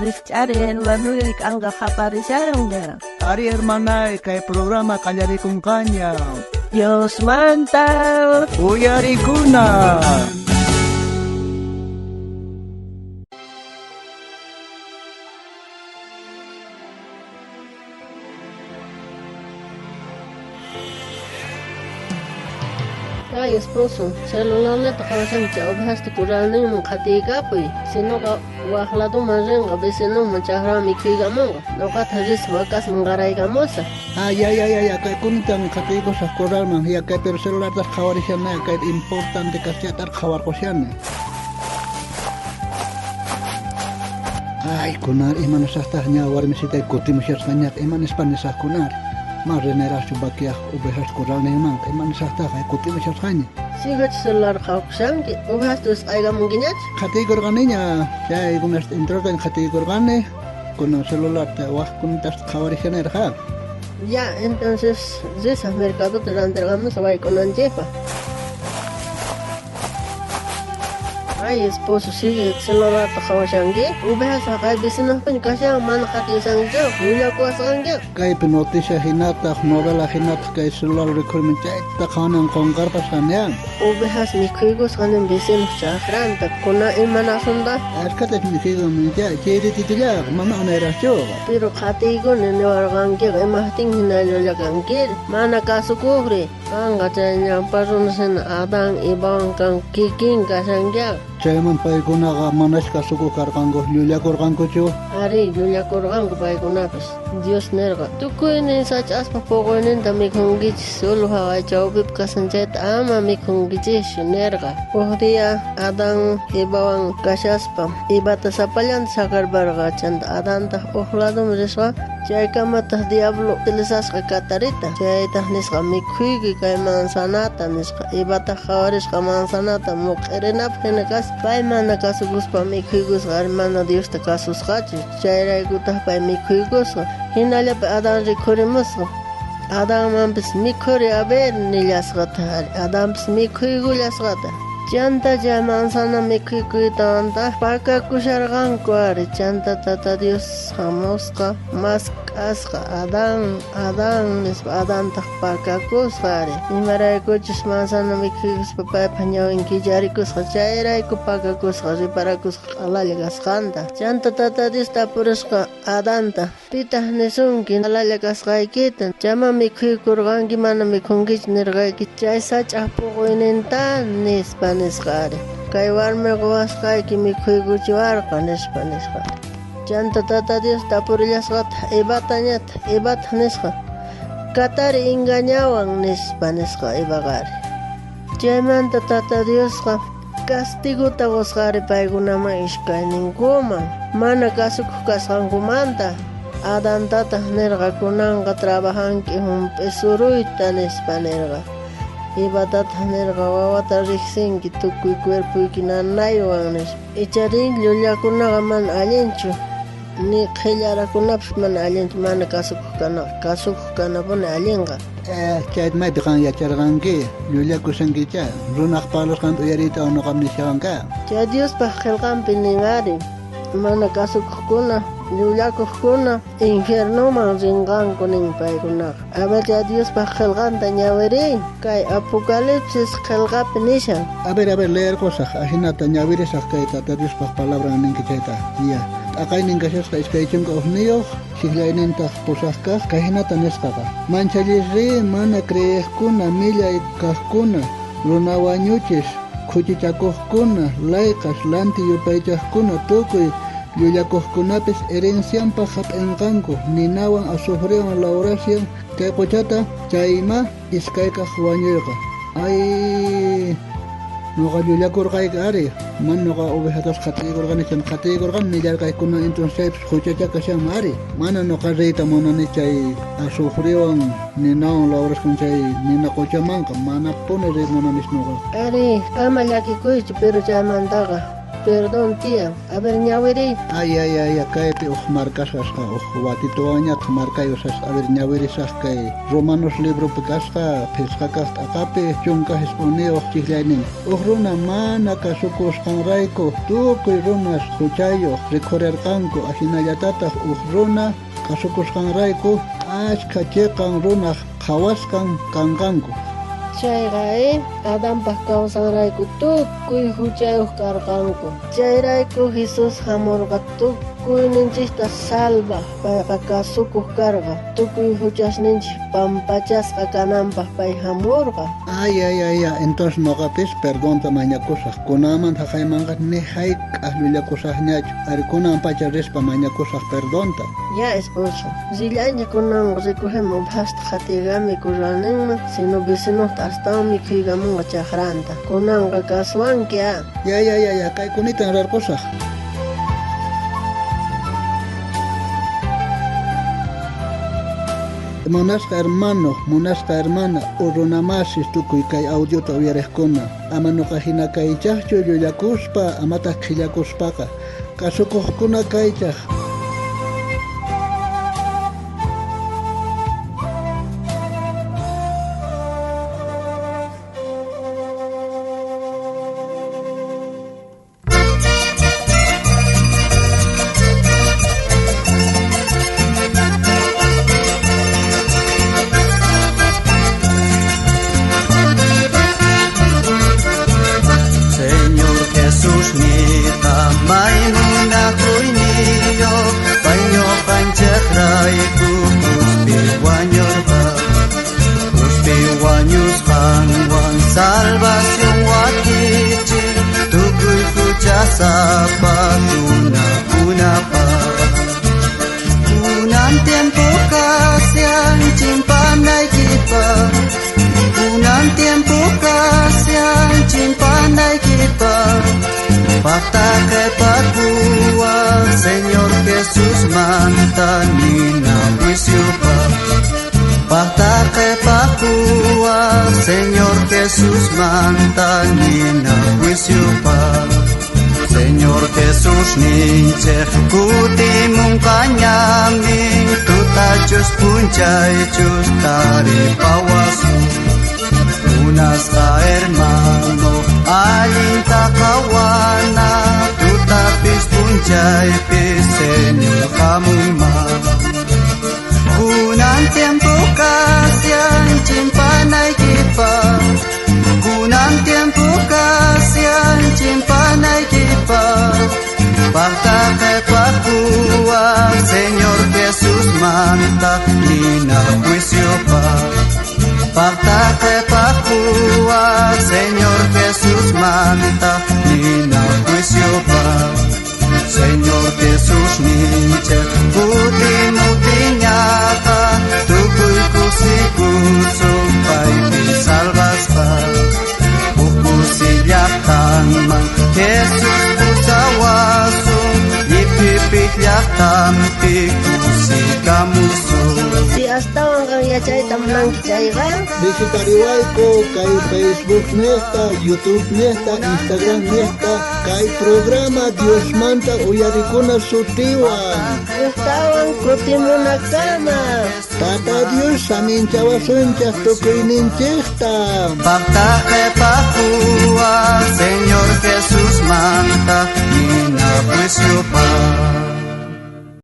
Rijch'ariy hermanoy, k'anqa qaparishanña. Ari hermanay, kay programa qallarikunqaña. Diosmanta Uyarikuna. Ay, esposo, celularnita qhawashanki chay ovejasta corralninman qhatiykapuy. Sinoqa waj ladoman rinqa, vecinoman chajraman mikhuykamunqa. Noqataq rispa wakasman qaraykamusaj. Ay, ay, ay, ay, kay kunitan qhatiykusaj corralman, ya kay pero celulartas qhawarishani, kay importante kashatar qhawarqushani. Ay, kunar, imanasajtaj ña warmisitay kutimushasqañaqa, imanispa nisaj kunar. Ma renerachu vaqueaj ovejas corralninmanqa, imanasajtaj ay kutimushasqaña. Sigachu celular qhawakushanki, ovejasta wisq'aykamunkiñachu? Qhatiykurqaniña, chay kunas entrarqani qhatiykurqani, kunan celularta wajkunitas qhawarishanirqa. Ya, entonces risaj mercadota rantirqamusaj wayk'unanchikpaq. Ay, esposo, sigue celularta qhawashanki? Ovejas haqay vecinopiña kashan, mana qhatishankichu, willakuwasqanki. Kaypi noticia hinataq, novela hinataq kay celular rikhurimun chayta qhawanan qonqarpasqani. Ovejas mikhuykusqa nin vecinoq chajranta, kuna imanasunta? Ashkhatach mikhuykumun chay chirititullaqa, mana unayraqchuqa. Pero qhatiykuni niwarqankiqa, imajtin hina llullakanki? Mana kasukuqri. Qanqa chay ñawpa runas hina Adán, Evawan kan kikin kashankiqa. Chayman paykunaqa manachu kasukuq karqanku, llullakurqankuchu? Arí, llullakurqanku paykunapis. Dios nirqa, tukuynin sach'aspa poqoyninta mikhunkichis, solo haway chawpipi kashan chayta ama mikhunkichischu nirqa. Uj día Adán Evawan kashaspa, Evata sapallanta saqerparqa, chanta Adantaq uj ladoman risqa. Chaykamataq diablo utilizasqa katarita, chaytaq nisqa mikhuyki kay manzanata nisqa. Evataq qhawarisqa manzanata muq'irinapaq hina kasqa. Pay mana kasukuspa mikhuykusqa, ari mana Diosta kasusqachu, chayraykutaq pay mikhuykusqa. Hinallapi Adán rikhurimusqa. Adanmanpis mikhuri a ver nillasqataq ari, Adanpis mikhuykullasqataq. Chanta chay manzana mikhuykuytawantaq pakakusharqanku ari, chanta Tata Dios hamusqa mask'asqa Adán, Adán nispa, Adantaq pakakusqa ari. Imaraykuchus manzana mikhuykuspa paypaq ñawin kicharikusqa, chayrayku pakakusqa, reparakusqa q'alalla kasqanta. Chanta Tata Dios tapurisqa Adanta, pitaq nisunki q'alalla kasqaykita? Chama mikhuykurqanki mana mikhunkichu nirqayki chay sach'aj poqoyninta nispa nisqa ari. Kay warmi quwasqayki mikhuykuchiwarqa nispa nisqa. Chanta Tata Dios tapurillasqataq Evatañataq, Evataq nisqa, katari engañawan nispa nisqa Evaqa ari. Chaymanta Tata Diosqa castigota qosqa ari paykunaman iskayninkuman, mana kasukuq kasqankumanta. Adantataq nirqa, kunanqa trabajanki hump'i suruyta nispa nirqa. Evatataq nirqa, wawata riqsinki tukuy cuerpoyki nanaywan nispa. Icharí llullakunaqa mana allinchu, ni qhillarakunapis mana allinchu, mana kasukuq kanaqa, kasukuq kanapuni allinqa. Chayta maypi qan yacharqanki, llullakushankicha, runaq parlasqanta uyariytawan noqam nishawanka. Chay Diospaq qhelqanpi nin ari, mana kasukuqkuna, llullakuqkuna infiernoman rinqanku nin paykunaqa. A ver, chay Diospaq qhelqanta ñawiriy, kay Apocalipsis qhelqapi nishan. A ver, leerqusaj, ajinata ñawirisaj kay Tata Diospaq palabran ninki chayta. Ya, t'aqaynin kashasqa 21, siqllaynintaq 8 kaq, kay hinata nisqaqa. Manchallisri mana creeqkuna, millay kaqkuna, runa wañuchis, khuchichakuqkuna, layqas, lanti yupaychaqkuna, tukuy llullakuqkunapis herencianpaq hap'inqanku, ninawan azufrewan lawrashan kay qochata, chayma iskaykaq wañuyqa. Ay, noqa llullakurqayki ari, man noqa ovejatas qhatiykurqani, chay qhatiykurqani nillarqaykuna, entonces chaypis huchacha kashanman ari. Mana noqa riyta munani chay azufrewan ninawan lawrasqan chay nina qochamanqa, manapuni riy munanichu noqa. Ari, ama llakikuychu, pero chaymantaqa. Perdón tiyan. A ver, ñawiriy. Ay, ay, ay, kaypi uj markasqasqa, uj watituwanñataq markayusasqa. A ver, ñawirisaq kay Romanos libropi kasqa, phisqa kaq t'aqapi, 19 chijllaynin. Uj runa mana kasukusqanrayku tukuy runas juchayuq rikhurerqanku, ajinallatataq uj runa kasukusqanrayku ashkha chiqan runaj qhawasqan kanqanku. Chayqa Adanpaj kawsanrayku tukuy juchayuq karqanku. Chayrayku Jesús jamurqa tukuyninchikta salvaj. Payqa kasukuq karqa. Tukuy juchasninchik pampachasqa kananpaq pay jamurqa. Ay, ay, ay, ay, entonces noqapis perdonta mañakusaq. Kunanmanta jaqaymanqa ni jayk'aq llullakusaqñachu. Ari kunan pacha rispa mañakusaq perdonta. Ya, esposo. Rillaña kunanqa rikujimun phasta qhatigami kuralninman, sino vecinuqta astawan mikhuykamunqa chaqranta. Kunanqa kasuwanki, a. Ya, ya, ya, ya, kaykunita rarqusaq. Munasqa hermano, munasqa hermana, urunamasis tukuy kay audiota uyariqkuna. Ama nuqa hina kaychaqchu llullakuspa, amataq qhillakuspaqa. Kasukuqkuna kaychaq. Señor Jesús nita maymuna kuyniyo payñuqanchejrayku kruspi wañurqa kruspi wañusqanwan salvación wakichin tukuy juchasapa runakunapaq kunan tiempo kasian chimpanaykipaq kunan tiempo kasian chimpanaykipaq paqta qhepakuwa Señor Jesús manta nina juiciopaq paqta qhepakuwa Señor Jesús manta nina juiciopaq Señor Jesús ninchej kutimunqañamin tutachus punchaychus taripawasun munasqa hermano allinta qhawana tutapis punchaypis Señor hamunman kunan tiempo kasian chimpanaykipaq kunan tiempo kasian chimpanaykipaq paqta qhepakuwa Señor Jesús manta nina juiciopaq paqta qhepakuwa Señor Jesús manta nina juiciopaq Señor Jesús ninchej kutimutiñaqa tukuy kusikusun paypi salvaspa uj kusillaqtanman Jesús pusawasun llipipij llaqtanpi kusikamusun. Si astawan qan yachayta munanki chayqa, Visitariwayku kay Facebook nesta, YouTube nesta, Instagram nesta, kay programa Diosmanta uyarikuna sutiwan. Gustawan kutimunakama. Tata Dios saminchawasunchaq tukuyninchikta. Paqta qhepakuwa Señor Jesús manta nina juiciopaq.